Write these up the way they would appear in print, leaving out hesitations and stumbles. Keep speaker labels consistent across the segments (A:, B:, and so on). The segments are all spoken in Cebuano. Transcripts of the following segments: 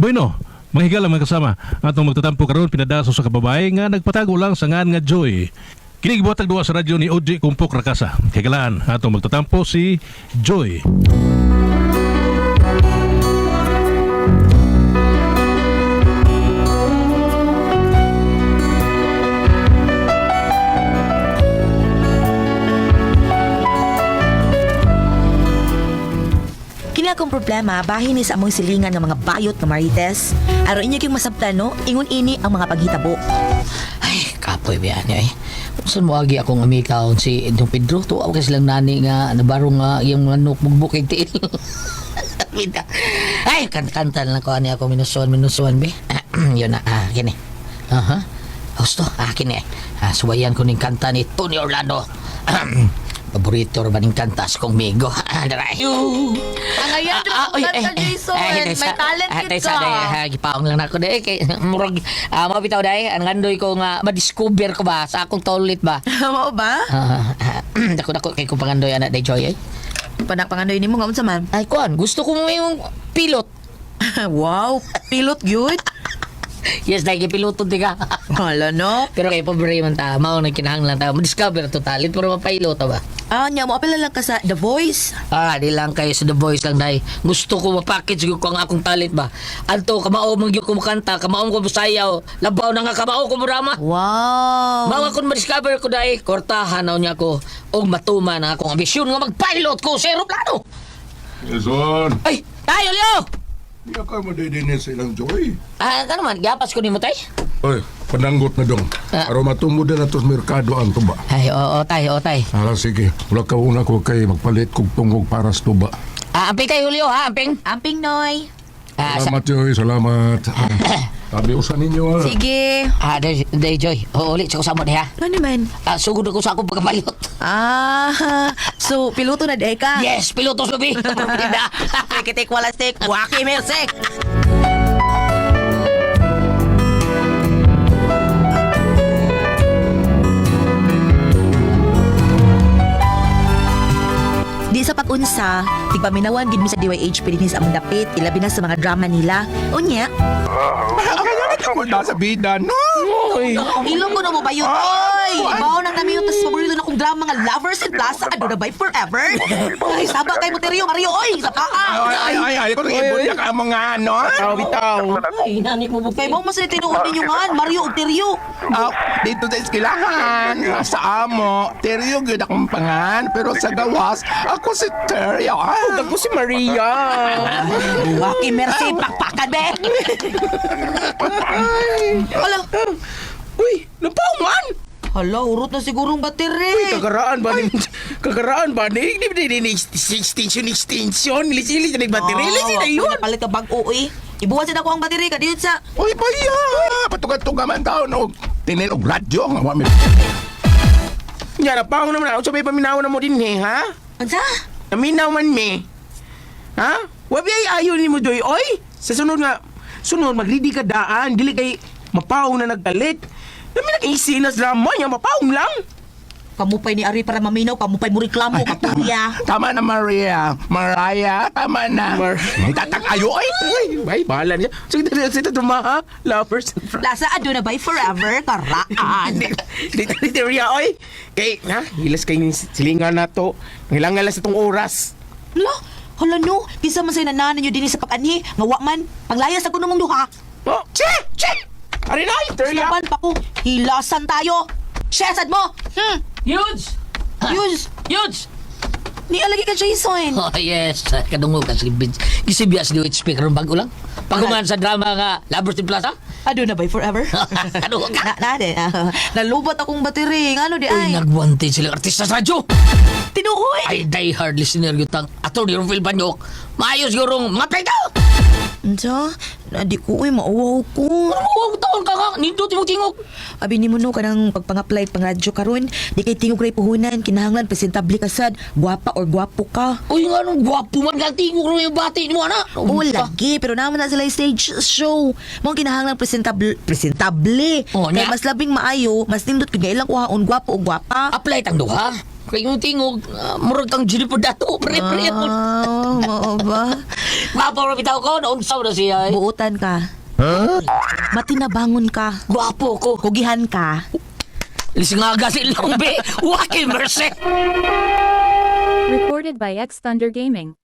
A: Bueno, mga higala mga kasama, atong magtatampo karon pinadaso sa kababae nga nagpatago lang sa ngan nga Joy. Kini gibuhatag duwa sa radyo ni OJ Kumpok Rakasa. Higalaan atong magtatampo si Joy.
B: Kini akong problema, bahin ni sa among silingan ng mga bayot nga marites. Aron inyo kyung masabtan, no? Ingon ini ang mga paghitabo.
C: Ay, kapoy ba niya eh. Saan mo agi akong amikaon si Don Pedro? Tuwa ko silang nani nga, nabaro nga yung manok bugbukig tiil. Bita. Ay, kanta lang ko ani ako minusuan, minusuan be. Yun na, kini. Aha. Gusto, kini. Suwayan ko ning kanta ni Tony Orlando. Paborito ra ba ning kanta sa kong migo? Daray.
D: Ang ayan,
C: oy,
D: kanta, Jason.
C: ay,
D: May talent
C: ah,
D: yun
C: tay,
D: ka.
C: day, gipaong lang nako day kay murag mao bitaw day ang andoy ko nga ma-discover ko ba sa akong toilet ba.
D: Mao ba?
C: Dako dako kay ko pangandoy ana day Joy ay.
D: Panapanganoy nimo nga unsa man?
C: Ay kuan, gusto ko mo yung pilot.
D: Wow, pilot gyud.
C: Yes, day gipiloto di ka.
D: Hala no.
C: Pero kay pobre man ta, mao na kinahanglan ta ma-discover to talent pero mapilot ta ba.
B: Nya mo apela lang ka sa The Voice.
C: Di lang kayo sa The Voice lang dahil gusto ko ma-package ko ang akong talent ba. Anto, kamao man gyud ko mukanta, kamao ko musayaw, labaw na nga kamao ko murama.
B: Wow.
C: Mao akong ma-discover ko dahil kortahan na niya ko og matuman ang akong ambisyon nga mag-pilot ko sa eroplano.
E: Jason,
C: Ay, tayo Leo!
E: di ako mo didinin sa ilang Joy.
C: Kano man, gapas ko nimo tay?
E: Oy, pananggot na dong. Aron matumod na nato sa merkado ang tuba.
C: Ay, oo, tay, oo, tay.
E: Ara, sige. Wala ka una ko kay magpalit kog tungog para sa tuba.
C: Amping tayo Julio ha, amping.
B: Amping Noy.
E: Salamat, Joy. Salamat. Tabi usa ninyo, ah.
B: Sige.
C: Day, day Joy. Oo, ulit sa kusamo diha.
B: Ano man?
C: Sugod ako sa akong pagka-pilot.
B: So piloto na day ka.
C: Yes, piloto subi.
B: Kitik wala stick. Waki music. Di sa pag-unsa, tigpaminawan gid mi sa DYHP dinhi sa among dapit, ilabi na sa mga drama nila. Unya,
E: Ako sa bida, no?
B: ilong ko na mo ba yun? Oy, ibaw nang namin yung tas paborito na kong drama nga Lovers in Plaza, ano na ba forever? Ay, saba kay Moterio Mario, oy, sa paa.
E: Ay, ay, ay, ay, kung ibon ka ang mga ano.
F: Bitaw, bitaw.
C: Ay, nanik mo
B: Kay mo mas tinuod ninyo nga, Mario ug Teryo.
F: Dito sa eskilahan, sa amo, Teryo gyud akong pangan, pero sa gawas, ako si Teryo.
G: Ako si Maria.
B: Waki merci, pakpakan be. Hala,
G: Uy, napauman!
B: hala, urot na sigurong battery.
G: Kagaraan ba ni... Kagaraan ba ni... Hindi ba ni extension, extension? Ilis-ilis na battery. Ilis na yun.
B: Palit ka bag-o eh. Ibuwasin ako ang battery kadiyot sa
F: Uy, baya! Patugat-tuga man taon, og tinil og radyo nga wa mi.
G: Nya, napaong naman ako. Sabay paminaw na mo din eh, ha?
B: Unsa?
G: Naminaw man me. Ha? Wabi ay ayo ni mo, Joy. Oy! Sa sunod nga, sunod, magridi ka daan. Dili kay mapaong na nagkalit. Namin nag-isinas drama niya, mapaong lang.
B: Kamupay ni Ari para maminaw, kamupay mo reklamo, kapuya.
F: Tama na, Maria. Mariah, tama na. Tatang-ayo, ay!
G: Ay, ay, bahala niya. Sige, sige, sige, tumaha. Lovers and friends.
B: Lasa ado na by forever, karaan.
G: Dito, dito, Ria, oy. Kay, ha? Hilas kay silingan na to. Ngilangan lang sa tong oras.
B: Hala, hala no, kinsa man say nananan nyo dinhi sa pag-anhi, nga wa man, panglayas ako namong duha.
G: Oh, che! Che! Ari na, Ria.
B: Laban pa ko, hilasan tayo. Chesad mo!
C: Yudes!
B: Yus,
C: Yudes!
B: ni alagi ka Jason.
C: Oh, yes. Kadungog ka. Gisibya sa DOH speaker bago lang. Pagkuman sa drama nga Lovers in Plaza.
B: Ado na by forever?
C: Ano ka?
B: Na, na, de, nalubot akong battery. Ngano di
C: Uy,
B: ay?
C: nagwanted sila artista sa radyo.
B: Tinuoy!
C: Ay, die hard listener yun tang Atty. Rufil Banyok. Maayos gurong mga play daw!
B: Unsa? Na, di ko, uy, mauwaw ko.
C: Huwag taon ka nga. Nindot mo tingog.
B: Abi nimo no kanang pagpang-apply pang radyo karon, di kay tingog ray puhunan, kinahanglan presentable ka sad, gwapa or gwapo ka.
C: Uy, nga nung gwapo man ka tingog ro yung bati mo, ana.
B: Oo, lagi. Pero naman na sila yung stage show. Mao kinahanglan presentable. Presentable.
C: Oo,
B: Kay
C: nya.
B: mas labing maayo, mas nindot kung ilang kuhaon, gwapo o gwapa.
C: Apply tang duha. Kay yung tingog, murag kang Jennifer Dato, pre-pre.
D: Ah, mao ba?
C: Gwapo ra bitaw ko, naunsaw na siya. Eh.
D: Buotan ka. Matinabangon ka.
C: Gwapo ko.
D: Kugihan ka.
C: Lisingaga si Longbe. Waki mercy.
H: Recorded by X Thunder Gaming.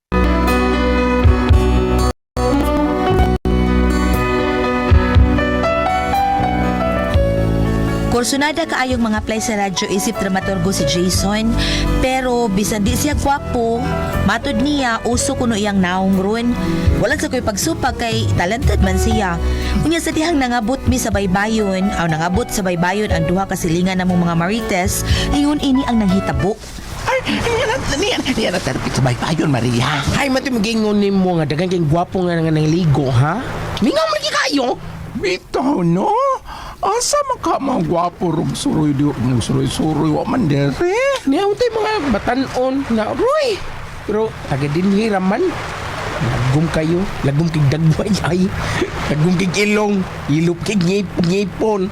D: Kursunada kaayong mga play sa radyo isip dramaturgo si Jason, pero bisan di siya gwapo, matod niya uso kuno iyang naong ron. Wala sa ko'y pagsupag kay talented man siya. Unya sa dihang nangabot mi sa baybayon, aw nangabot sa baybayon ang duha ka silingan namong mga marites, ingon ini ang nanghitabo.
F: Ay, niya na tarpit sa baybayon, Maria.
G: Ay, mati magingon ni mo nga dagan kay gwapo nga nga nangligo, ha? Mingaw man lagi kayo.
F: Bitaw, no? Asa man ka mga gwapo rog suroy di ng suroy-suroy wa man dere.
G: Niya untay mga batanon na roy. Pero taga dinhi raman. Lagom kayo, lagom kig dagway ay. Lagom kig ilong, ilop kig ngipon.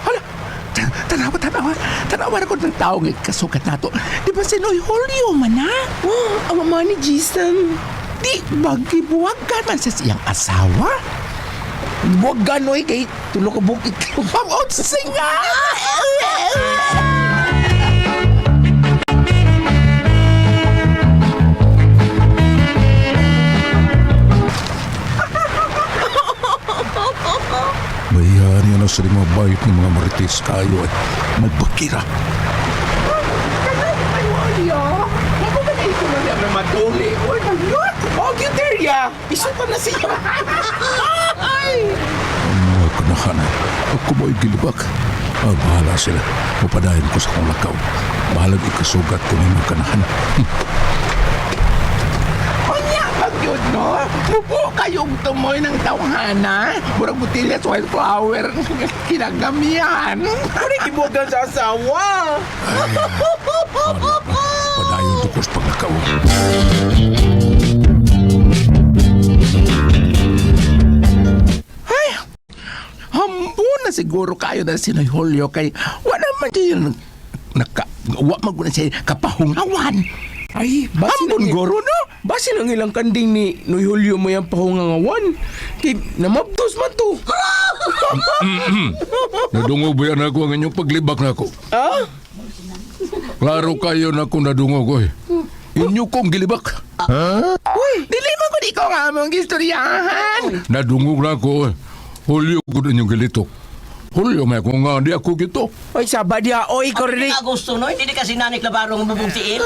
F: Hala, tanawa, tanawa. Tanawa na ko ng tao nga kasukat nato. Di ba si Noy Julio man ha?
G: Oh, ang mama ni Jason.
F: Di ba gibuwagan man sa siyang asawa?
G: Buwag ganoy kay tulo ka bukit.
F: Pag-utsi nga!
E: Bayani na sa mga bayot ng mga marites kayo at magbakira.
G: Ay, Walya. Ako ba na ito na niya na matuli? Uy, nagyot. Oh, Gyuteria. Iso pa na siya. Ay!
E: Ang mga kanahanan, ako mo'y gilibak. Ah, bahala sila. Mapadayon ko sa kong lakaw. Bahalag ikasugat ko ng mga kanahan.
F: Unya, pagyud no? Mupo kayong tumoy ng tawhana. Murag butilyas wildflower. Kinagamihan.
G: Ano gibuwagan sa asawa?
E: Bahala na. Padayon ko sa paglakaw.
F: Ay, hambo na siguro kayo na si Noy Julio kay wala man siya naka, wa man gud na siya kapahungawan.
G: Ay, basi
F: Hambon goro no?
G: Basi lang ilang kanding ni Noy Julio mo yung pahungangawan. Kay namabdos man to.
E: Nadungog ba yan ako ang inyong paglibak na ako?
G: Ha?
E: Klaro kayo na kung nadungog ko eh. Inyo kong gilibak.
F: Uy, dili man gud ikaw nga among gistoryahan.
E: Nadungog na ako eh. Hulyo ko inyong gilitok. Hulyo may kung nga di ako gito.
G: Oy, saba diha. Oy, ikaw rin.
C: Gusto no, hindi kasi nanik labaro ng bubong tiil.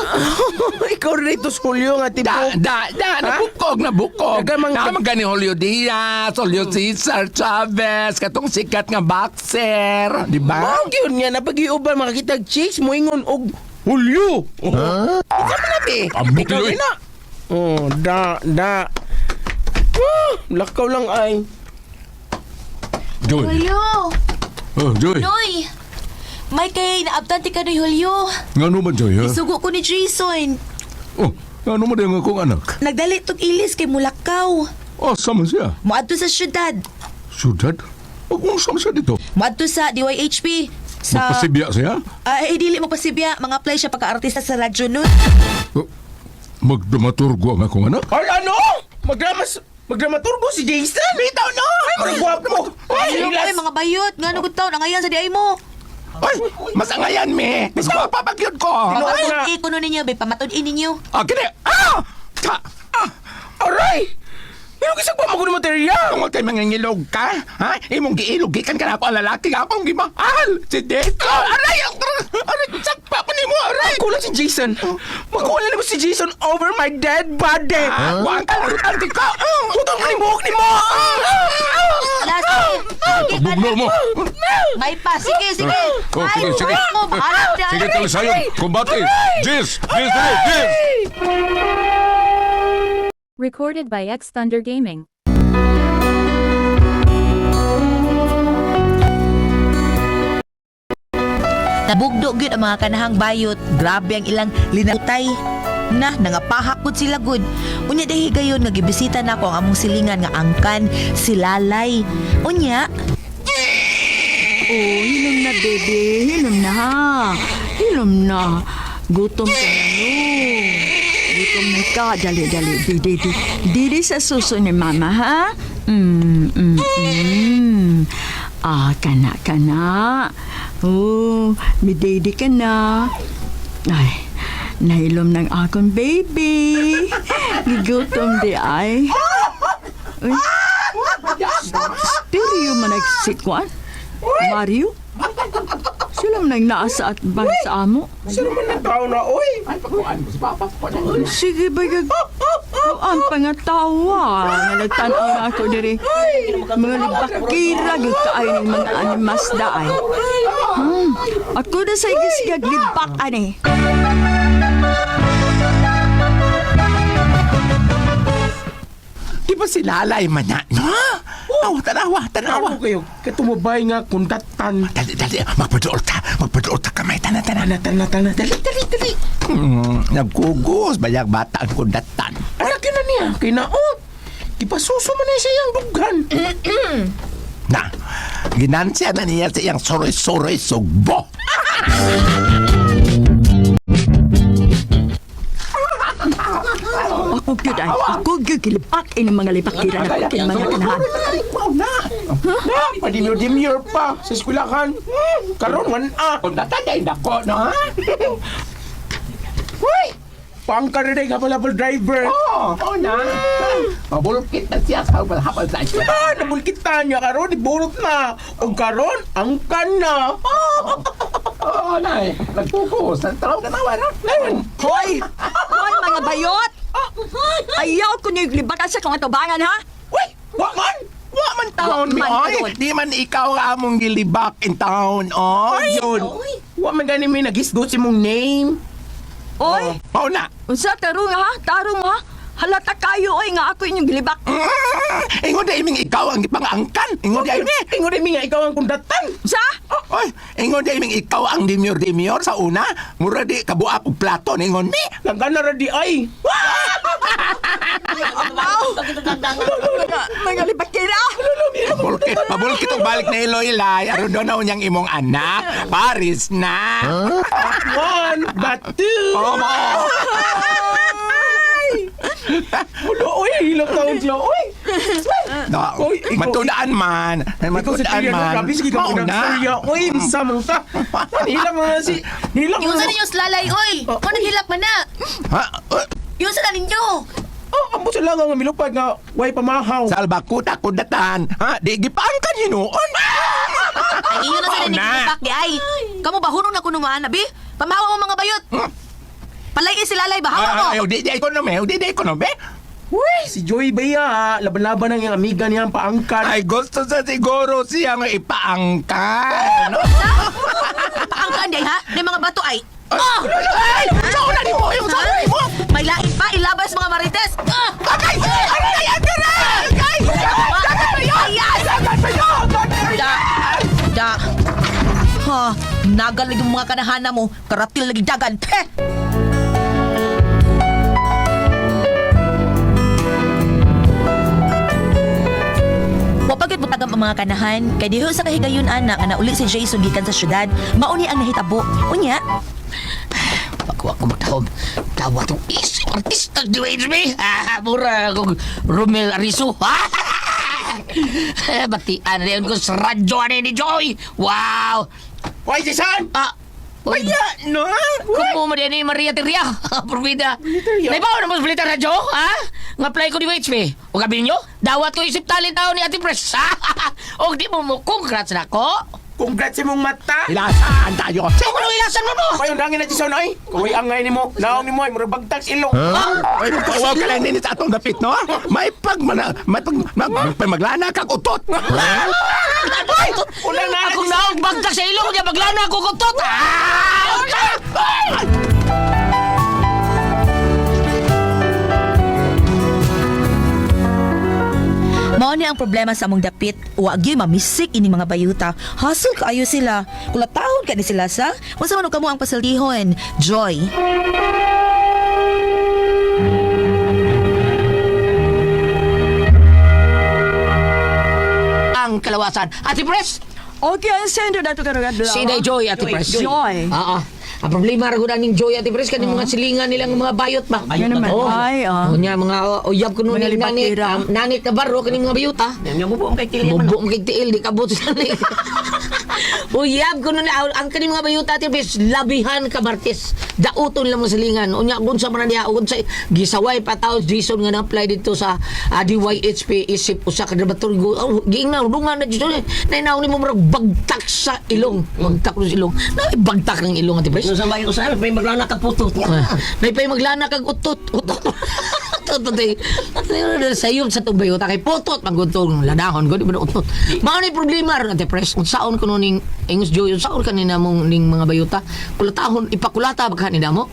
G: Ikaw rin ito Julio nga tipo.
F: Da, da, da, nabukog, nabukog.
G: Daga mang-
F: Tama gani Julio Diaz, Julio Cesar Chavez, katong sikat nga boxer, di ba?
G: Mao gyud nga napag-iuban makakita og chicks moingon og Julio. Huh? Ikaw man na be.
E: Ambot
G: Ikaw
E: tuloy.
G: rin na. Oh, da da. Ah, lakaw lang ay.
E: Joy.
B: Julio!
E: Oh, Joy.
B: Noy! May kay naabtante ka ni Julio.
E: Ngano man Joy ha?
B: Isugo ko ni Jason.
E: Oh, ngano man ang akong anak?
D: Nagdali tog ilis kay Mulakaw.
E: Oh, sama siya.
D: Moadto sa syudad.
E: Syudad? Pag-unsa man siya dito.
D: Moadto sa DYHP. Sa
E: Magpasibya siya?
D: Ay, dili magpasibya, mga apply siya pagka-artista sa radyo nun.
E: Oh, magdumaturgo ang akong anak?
G: Ay, ano? Magdramas magdramaturgo si Jason. Bitaw no. Ay, murag gwapo. Ay,
B: Ay, mga bayot, nga nugod taon, ang ngayon sa diay mo.
F: Ay, masangayan me. Mas gwapa pa gyud ko.
G: Tinuod na.
B: Pamatud-i ko nun ninyo, bay, pamatud-i ninyo.
F: Ah, kini. Ah! Ta! Ah!
G: Aray! Pero kisag pa mo kuno material.
F: Tungod kay mangingilog ka, ha? Imong giilog gikan ka na ako ang lalaki nga akong gimahal. Si Deco. Aray! Aray, sakpa ko nimo, aray.
G: Ako lang si Jason. Makuha na mo si Jason over my dead body.
F: Ah, Wa ka lang ka.
G: Putol ko ni buhok ni mo.
B: Last, sige,
E: Pagbugno mo!
B: May pa, sige, sige.
E: Oh,
B: Ay,
E: sige, sige.
B: buhat mo, bahala na.
E: Sige, talisayon! Kumbate! Jis! Jis! Dali! Jis!
H: Recorded by X Thunder Gaming.
D: Nabugdo gyud ang mga kanahang bayot. Grabe ang ilang linatay na nangapahak gud sila gud. Unya dahi gayon nga gibisita nako ang among silingan nga angkan si Lalay. Unya,
I: Oh, hinom na, bebe. Hinom na, ha. Ilom na. Gutom ka na, no. Gutom na ka. Dali, dali. Di, di, di. Dili sa suso ni mama, ha? Ah, kana, kana. Oh, mididi ka na. Ay, nahilom ng akong baby. Gigutom di ay. Uy. Stereo man nagsikwan. Mario? Sila man nang naa sa at bang sa amo.
G: Sino man ang tao na, oy?
F: Ay, pagkuhan mo si Papa. Pagkuhan mo.
I: Sige ba gag... Ang pangatawa nga nagtanaw na ako diri. Mga libakira gyud kaayo ning mga animas daay. Ako na sa igisgag libak ani.
F: Di ba si Lalay man na, no? Awa, tanawa, tanawa.
G: Ako kayo, katumabay nga kundatan.
F: Dali, dali, magpaduol ta, magpaduol ta kamay, tanan, tanan.
G: Tana, tana, tana. Dali, dali, dali.
F: Nagkugos, bayag bata ang kundatan.
G: Anak yun na niya, kay naot. Ipasuso man na siya iyang dughan.
F: Na, ginansya na niya sa iyang soroy-soroy sugbo.
I: Ako gyud ay, ako gyud gilibak ini mga libakira na kay mga kanahan.
F: Wow na.
G: Na, padimur-dimur pa sa eskwelahan. Karon man ah.
F: Kundatan ay dako, no? Ha?
G: Uy! Pangkarinig habal-habal driver.
F: Oo, oh, na. Mabulkit na siya sa habal-habal sa siya.
G: Ah, nabulkitan niya karon, iburot na. O karon, angkan na.
F: Oo, na eh. Nagkugos, tanaw ka na, no?
I: Hoy! Hoy mga bayot! Ayaw ko niyo libakan sa kong atubangan ha.
G: Uy, wa man.
F: Wa man taon, mi,
I: Wa man
F: oy.
I: karon.
F: Di man ikaw ang among gilibak in town, oh.
G: Yun. Wa man gani may nagisgot si mong name.
I: Oy,
F: Mao na.
I: unsa tarong ha? Tarong ha? Halata kayo oy nga ako inyong gilibak.
F: Ingon di iming ikaw ang gipangangkan. Ingon di iming
G: Ingon mi nga ikaw ang kundatan.
I: Unsa?
F: Oy, ingon di iming ikaw ang demure-demure sa una. Mura di kabuak og plato ningon mi.
G: Langgan na ra di ay.
I: Mga libakira!
F: Pabulkit, pabulkit og balik na Iloy-Ilay. Aron doon na unyang imong anak. Paris na.
G: One, but two.
F: Oh, mo.
G: Ulo, oy, hilak taon sila, oy.
F: No,
G: Oy, ikaw-
F: matudaan man.
G: Ikaw si
F: Matudaan
G: Tiya,
F: man.
G: grabe, sige ka
F: Mao
G: mo
F: na.
G: na. Oy, sa mong ta. Nihilak na si, nihilak
B: Yung
G: na.
B: sa ninyo lalay, oy! Kung naghilak man na!
F: Ha?
B: Yung sa ninyo!
G: Oh, amo sila nga milupad nga way pamahaw.
F: Salba kuta kudatan. Ha? Di gipaangkan hinuon.
B: Ay, iyo na sa
F: Mao
B: ninyo
F: na.
B: gilibak di ay! Kamu ba hunong na kunumaan, abi? Pamahawa mo mga bayot! Palay si lalay ba? Hawa mo!
F: Ay, di di ekonomi, di di ekonomi.
G: Uy, si Joy ba ya? Laban-laban ang iyang amiga niya ang paangkan.
F: Ay, gusto sa siguro siya nga ipaangkan.
B: Paangkaan di ay, ha? Di mga bato ay! Ah!
F: Ay, sa una ni mo, yung sa una ni mo.
B: May lain pa, ilabas mga marites! Ah!
F: Agay! Agay! Agay! Agay!
B: Ayan! Da! Da! Ha! Nagal lagi mga kanahana mo. Karatil lagi dagan. Peh!
D: Wa pa gyud mutagam ang mga kanahan kay diho sa kahigayon ana nga nauli si Jason gikan sa syudad, mao ni ang nahitabo. Unya,
C: Pagkuha ko magtahom. Tawa tong isip artista ni Wade me. Ah, mura akong Romel Arizo. Ah, batian na yun ko sa radyo ani ni Joy. Wow!
G: Uy, Jason!
C: Ah, uy,
G: Kaya, no?
C: Kumo mo din ni Maria Teria. Provida.
G: Teria.
C: Naibaw na mo sa balita radyo, ha? Nga play ko ni Wade me. O gabi ninyo, dawat ko isip talent tao ni Ate Press. O di mo mo, congrats na ko.
G: Congrats sa mong mata.
F: Ilasan tayo.
C: Ako nang ilasan mo no.
G: Ay, undangin na Jason, ay. Kaway angay ni mo. Naong ni mo, ay, murag bagtax ilong.
F: Ay, wow ka lang din sa atong dapit, no? May pag, mana, may pag, mag, may maglana kag utot.
C: Ay!
G: Wala na,
C: Akong naong bagtak sa ilong niya, baglana ako kutot. Ah!
D: Mao ni ang problema sa among dapit, wa gyud mamisik ini mga bayuta. Hassle kaayo sila. Kulatahon ka ni sila sa. Unsa man og kamo ang pasalihon? Joy.
C: Ang kalawasan. Ate Pres!
I: Okay, ang sendo na to karong adlaw.
C: Si Inday Joy, Ate Pres.
I: Joy.
C: Oo. Ang problema ra gud aning Joy, Ate Pres, kaning mga silingan nilang mga bayot ba.
I: Nga naman.
C: Oh.
I: Ay, ah.
C: Oh, nya mga uyab kuno
I: Mga
C: ni nani,
I: libakira.
C: nani na baro kaning mga bayot ah.
G: Nya bubo ang kay tiil man.
C: Bubo mo kay tiil, di kabot sa ni. Uyab kuno na ang kaning mga bayot, Ate Pres, labihan ka Martes. Dauton lang mo silingan. Unya kun sa man niya, kun sa gisaway pa tawo Jason nga na-apply dito sa DYHP isip usa ka dramaturgo. Oh, giingnan dungan na dito. Nainaw ni mo murag bagtak sa ilong. Bagtak sa ilong. Na bagtak ng ilong, Ate Pres.
G: Sa bayo sa may maglana ka puto.
C: Ah, May pay maglana kag utot. Utot. Utot eh. Sayop sa tong bayota kay putot maguntong ladahon gud ba utot. Mao ni problema ron, Ate Pres. Unsaon kuno ning Ingos Joy, unsaon kanina mong ning mga bayota? Kulatahon ipakulata ba kanina mo?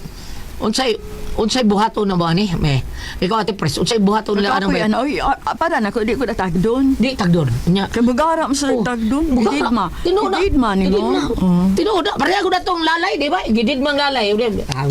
C: Unsay unsay buhaton na ba ni? Me. Ikaw, Ate Pres, unsay buhaton nila anong
I: Kapoy,
C: bayot?
I: ano, oy, para na ko, di ko natagdon.
C: Di tagdon. Nya.
I: Kay bugara mo sila
C: Oh,
I: tagdon.
C: bugara.
I: Gidid ma.
C: Tinuod na.
I: Gidid ma ni
C: Gidid
I: mo.
C: ma.
I: Oh.
C: Tinuod na. Pareha ko na tong lalay, di ba? Gidid mang lalay. Ah,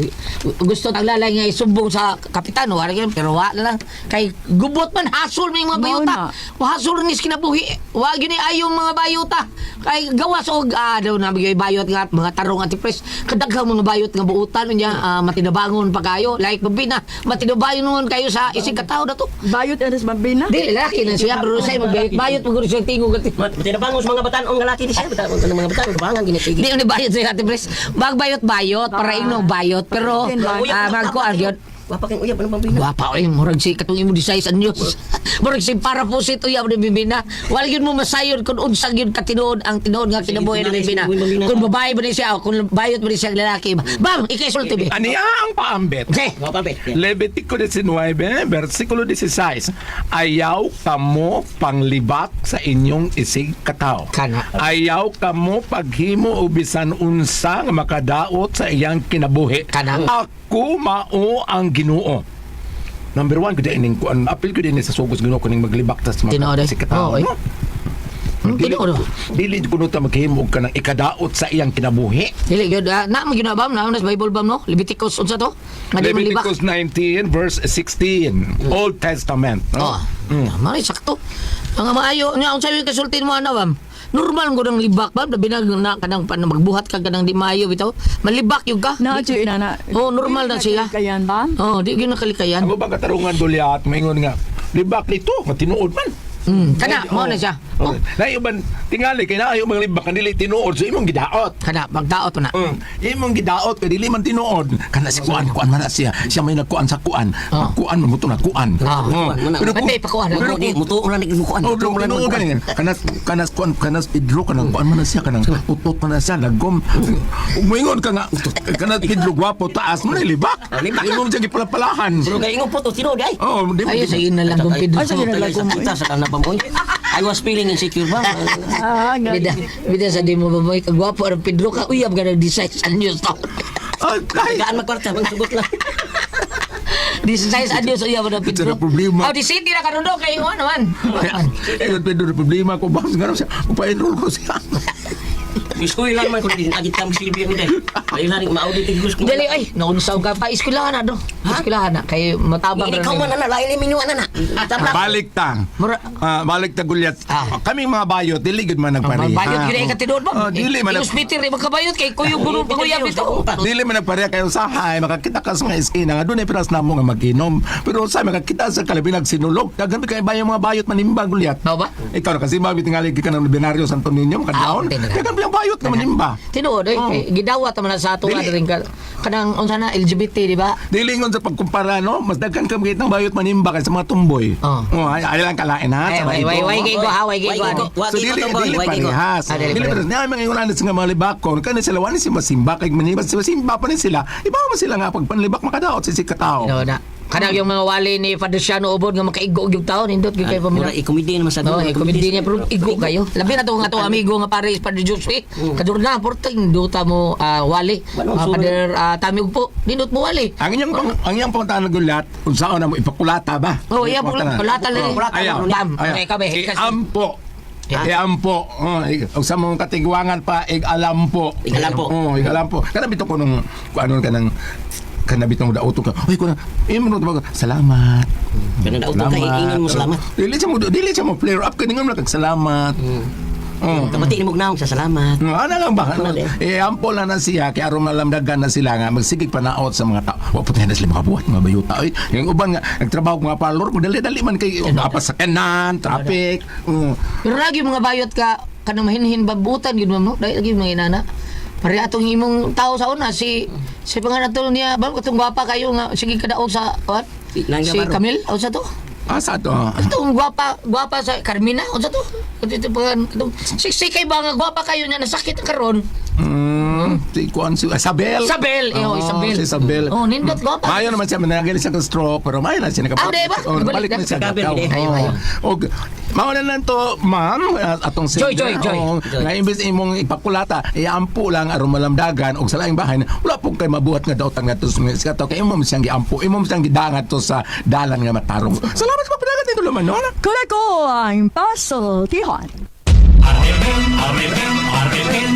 C: gusto ang lalay nga isumbong sa kapitan, wala ganyan, pero wa na lang. Kay gubot man, hasol may mga
I: Mao
C: bayuta.
I: na.
C: Hasol ni kinabuhi. Wa gyud ni ayong mga bayuta. Kay gawas og daw na bigay bayot nga mga tarong anti press. Kadaghang mga bayot nga buutan niya matinabangon pa kayo. Like babina, matinabangon kayo sa isig katawo na to.
I: Bayot anas mabina.
C: Di lalaki na siya pero say magbayot-bayot maguro siya tingog at
G: Tinabangos mga batan-ong lalaki ni siya, batan-ong ng mga batan, bangan ginisigi.
C: Di ni bayot sa Ate Pres. Magbayot-bayot para ino bayot pero magkuan gyud.
G: Wapa kang uyab ano pambina.
C: Gwapa oy, murag si katong imo di size anyos. Murag si para pusit uyab ni Bibina. Wala gyud mo masayon kung unsa gyud katinuod ang tinuod nga kinabuhi ni Bibina. Kung babae ba ni siya o kung bayot ba ni siya ang lalaki. Bam, ikay sulti be.
F: Aniya ang paambit.
C: Okay.
G: Wapa be.
F: Levitico 19, versikulo 16. Ayaw kamo panglibak sa inyong isig kataw.
C: Kana.
F: Ayaw kamo paghimo o bisan unsa nga makadaot sa iyang kinabuhi.
C: Kana.
F: Ako mao ang Ginoo. Number one, kundi ining kuan apil ko din sa sugos Ginoo kuning maglibak tas
C: Tinuod, eh.
F: mga isig kataw.
C: Oo, eh.
F: No? Dili
C: Tinuod.
F: dili kuno ta maghimo og kanang ikadaot sa iyang kinabuhi.
C: Dili gyud na mo gyud na bam na sa Bible bam no? Leviticus unsa to? Nga di manlibak.
F: Leviticus 19 verse 16, Old Testament.
C: Oh.
F: No?
C: Tama rin, sakto. Ang maayo, nga, unsa yung kasultin mo, ano, bam? Normal ko ng libak, bam. Labi na, na kanang, pan, magbuhat ka kanang di maayo, bitaw. Malibak yung ka.
I: Na, Joy, na, na.
C: Oh, normal na siya.
I: Kayan ba?
C: Oh, di gyud nakalikayan.
F: Ang ubang katarungan Goliath, maingon nga, libak nito, nga tinuod man.
C: Kana, mao na siya.
F: Oh. Na uban tingali kay na mga libak nga dili tinuod so imong gidaot.
C: Kana, magdaot na.
F: Imong gidaot kay dili man tinuod. Kana si kuan kuan man na siya. Siya may nagkuan sa kuan.
C: Oh.
F: Kuan man mo to nagkuan.
C: Ah.
F: Pero kung-
C: Pati, pakuan.
F: Pero
G: Di
F: kung
G: mutuo lang ni kuan.
F: Oh, pero tinuod ka kanas kanas kuan kanas Pedro kanang kuan man na siya kanang utot man na siya lagom. Ug moingon ka nga kanas Pedro gwapo taas man na libak.
G: Libak.
F: Imong siya gipalapalahan.
G: Pero kay ingon puto tinuod ay.
F: Oh, di
C: Ayo, sige na lang kung Pedro.
I: Ay, sige na lang kung-
G: Sa sa kanang pamoy. I was feeling insecure ba?
I: Ah, nga.
C: Bida, bida sa di mo baboy, kagwapo ang Pedro ka, uyab ka ng design sa news to.
F: Ay,
G: Tagaan magkwarta, magsugot lang.
C: Design sa news, uyab ang Pedro.
F: Ito na problema.
C: Oh, di city na karon do, kay ano man.
F: Eh, Pedro, problema ko ba? Nga siya, pa-enroll ko siya.
G: Isuy lang man kung di agit kam silbi ang day. Ay laring maudit gus ko.
C: Dali ay, naunsaw ka pa eskwelahan na do. Eskwelahan na kay matabang
G: Ikaw man ana lain ni minyo ana na. Tabla.
F: Balik ta.
C: Mura-
F: Balik ta Gulyat.
C: Ah.
F: Kaming mga bayot, dili gud man nagpareha.
C: Bayot gyud ay katinuod ba?
F: Oh, dili man
C: Ingos Peter eh, magkabayot kay kuyog gulo panguyab dito.
F: Dili man nagpareha kayo sahay, makakita ka sa mga eskina nga dunay piras namo nga maginom. Pero sa makakita sa kalabinag sinulog, daghan kay bayo mga bayot manimba Gulyat.
C: Mao ba?
F: Ikaw na kasi mabit tingali ka ng binaryo Santo Niño makadaon.
C: Ah, okay,
F: Daghan pa yung bayot nga manimba.
C: Tinuod eh,
F: Oh.
C: kay gidawat man na sa ato
F: Dili.
C: rin ka kanang unsa na LGBT di ba?
F: Dili ingon sa pagkumpara no, mas daghan ka makita ng bayot manimba kaysa mga tumboy.
C: Oh.
F: Oh, ay lang kalain ha.
C: Ay,
F: sa
C: way way
F: mga
C: way
F: ito.
C: kay ko ha, way kay ko.
G: Way
C: ano.
G: ko.
F: So dili dili
G: Way ko.
F: parehas.
C: Ah, dili
F: Dili
C: parehas.
F: parehas. Niya mga ingon sa mga libakon kani sila wani si masimba kay manimba si masimba pa ni sila. Iba man sila nga pag panlibak makadaot si katao.
C: Tinuod na. Kanang yung mga wali ni Father Siano Ubod nga makaigo og yung taon nindot gyud kay
G: Mura
C: pamilya.
G: i-komedi naman sa
C: No, eh, komedi niya pero igo kayo. Labi na to nga to amigo nga pare Padre Josue. Kadurna porting duta mo wali.
G: Manong
C: Father Tami Ugpo, nindot mo wali.
F: Ang inyong pang, ang iyang panguntahan ng gulat, unsaon na mo ipakulata ba?
C: Oh, iya kulata lang.
G: Kulata
F: Ayaw.
C: Bam.
F: Ayaw.
C: Okay, kami.
F: Iampo.
C: Yeah.
F: Iampo. Oh, ug sa mga katigwangan pa igalampo.
G: Igalampo.
F: Oh, igalampo. Kana bitaw ko nung kung ano kanang kana bitong dauto ka. Uy, kuna imo no tawag, salamat.
G: Kana dauto ka, ingon mo salamat.
F: Dili siya mo flare up kaningon mo kag salamat.
J: Kabati ni Mugnaong sa salamat.
F: Ano lang ba? Ano, eh, ampo lang na siya, kaya aron malamdagan na sila nga, magsigig panaot sa mga tao. Wa po na sila makabuhat, mga bayuta. Ay, yung uban nga, nagtrabaho mga parlor, kung dali-dali man kay, apa sa kanan, traffic.
C: Pero lagi mga bayot ka kanang mahinhin babutan gyud ma'am no. Dahil lagi mga inana. Pare atong imong tao sa una si si pangalan ato niya ba katong gwapa kayo nga sige kadaog sa what?
J: Langga
C: Si
J: Baro.
C: Camille unsa to?
F: Asa to?
C: Atong gwapa gwapa sa Carmina unsa to? Ito pangalan katong siksi kay ba nga gwapa kayo niya nasakit ang karon.
F: Si Kuan, si Isabel.
C: Isabel, eh, oh,
F: Oo,
C: Isabel.
F: Si Isabel.
C: Oh, nindot gwapa.
F: Mayo naman siya, managil siya ng stroke, pero mayo na siya
C: Ah, di ba?
F: Oh,
C: Nabalik
F: nabalik na
C: na.
F: siya.
J: Nagkabel,
F: Gakaw.
J: di.
C: Ayo,
F: Oo.
C: ayo.
F: Okay. Mao na lang to, ma'am, atong
C: Joy,
F: singer.
C: Joy, Joy.
F: Oo,
J: Joy.
F: Nga imbes imong ipakulata, iampo lang aron malamdagan og sa laing bahay, wala pong kay mabuhat nga daotang ngadto sa mga iskato kay imo man siyang giampo, imo man siyang gidangat to sa dalan nga matarong. Salamat sa pagpadagat nito laman, no?
I: Kuda ko ang pasultihan.
A: RMN, RMN, RMN.